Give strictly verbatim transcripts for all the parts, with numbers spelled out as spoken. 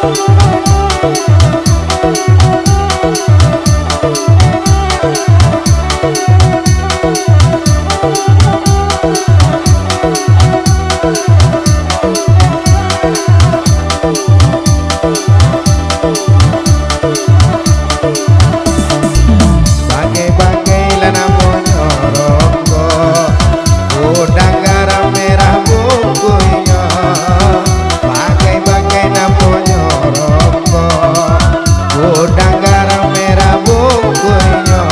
Bagai-bagai lah namonyo rokok, udang garam merah bungkuihnyo. Bagai-bagai namonyo rokok, udang garam merah bungkuihnyo.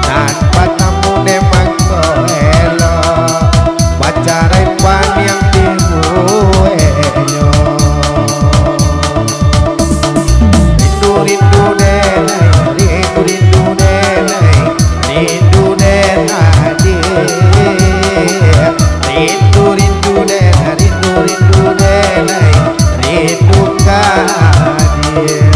Nan patamu dek mangko elok, bacarai paniang dibueknyo. Rindu-rindu denai, rindu-rindu denai, rindu den adiak. Rindu-rindu denai, rindu-rindu denai, rindu ka adiak.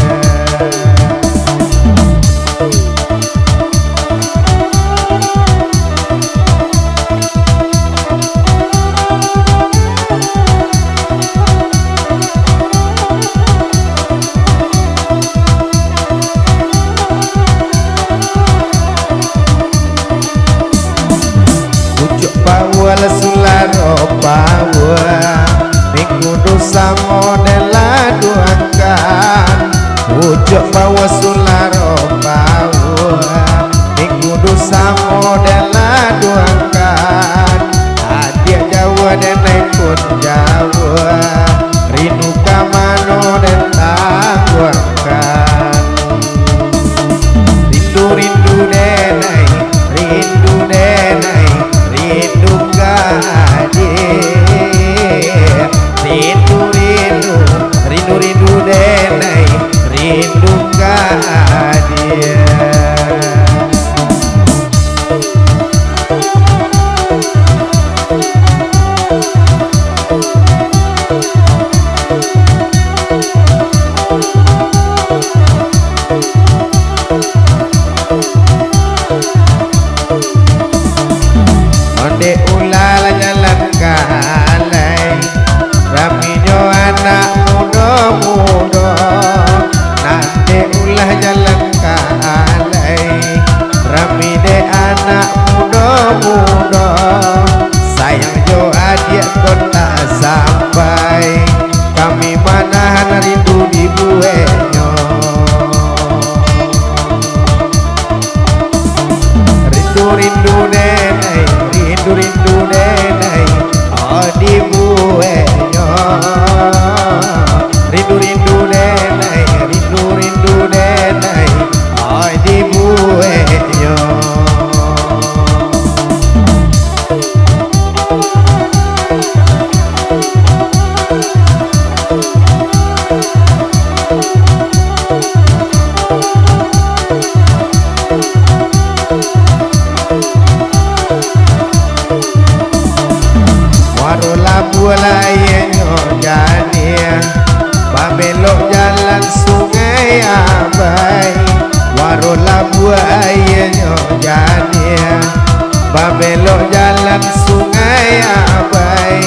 Pucuak paua lah sularo paua, minggu tu samo den laduakan. Pucuak paua sularo paua, minggu tu samo den laduakan. Adiak jauah denai pun jauah, rindu ka mano den tangguangkan. Rindu-rindu denai, rindu denai, rindu ka adiak. Rindu-rindu, rindu-rindu denai, rindu ka adiak. Ondeh ulah lah jalan ka alai, raminyo anak mudo-mudo. Nan dek ulah jalan ka alai, rami dek anak mudo-mudo. Sayang jo adiak ko tak sampai, kami manahan rindu dibueknyo. Rindu-rindu denai, rindu-rindu denai, oh dibueknyo. Rindu-rindu denai, rindu-rindu denai, oh dibueknyo. Waro labuah lah aianyo janiah, babelok jalan Sungai Abai. Waro labuah aianyo janiah, babelok jalan Sungai Abai.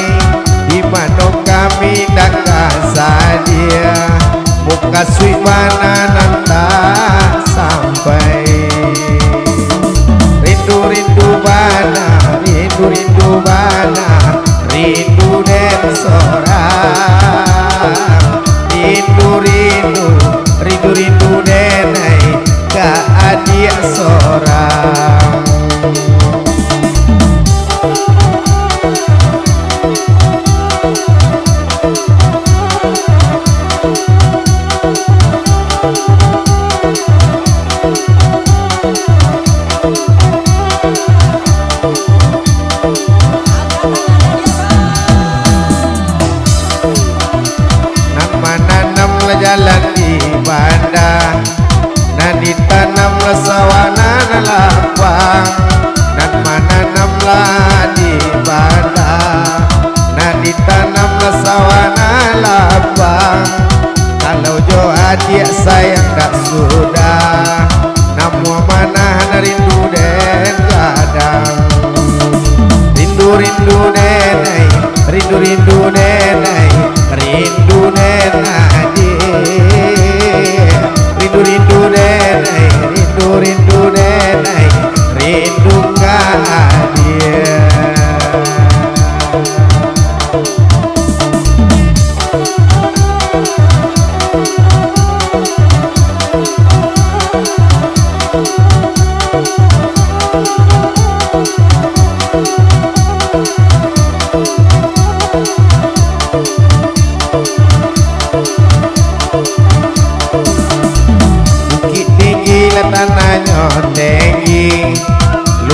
Di mano kami dak ka sadia, mukasuik bana nan tak sampai. Rindu-rindu bana, rindu-rindu bana, rindu den sorang. Rindu-rindu, rindu-rindu denai, ka adiak sorang. Nan mananam lah jalan di banda, nan ditanam lah sawah nan lapang. Nan mananam lah di banda, nan ditanam lah sawah nan lapang. Kalau jo adiak sayang dak sudah, namuah manahan rindu den gadang. Rindu-rindu denai, rindu-rindu denai, rindu den adiak.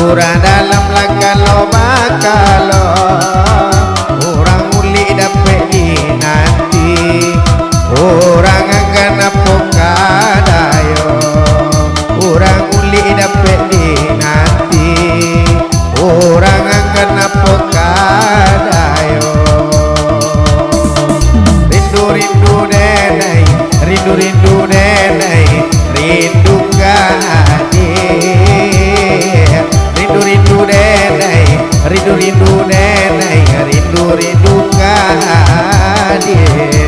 Urang dalam lah kalau bakalo, urang ulik dapek dinanti. Urang anggan apo kadayo, urang ulik dapek dinanti. Urang anggan apo kadayo. Rindu-rindu denai, rindu-rindu denai, rindu ka hadir. Rindu-rindu denai, rindu-rindu denai, rindu-rindu ka hadir.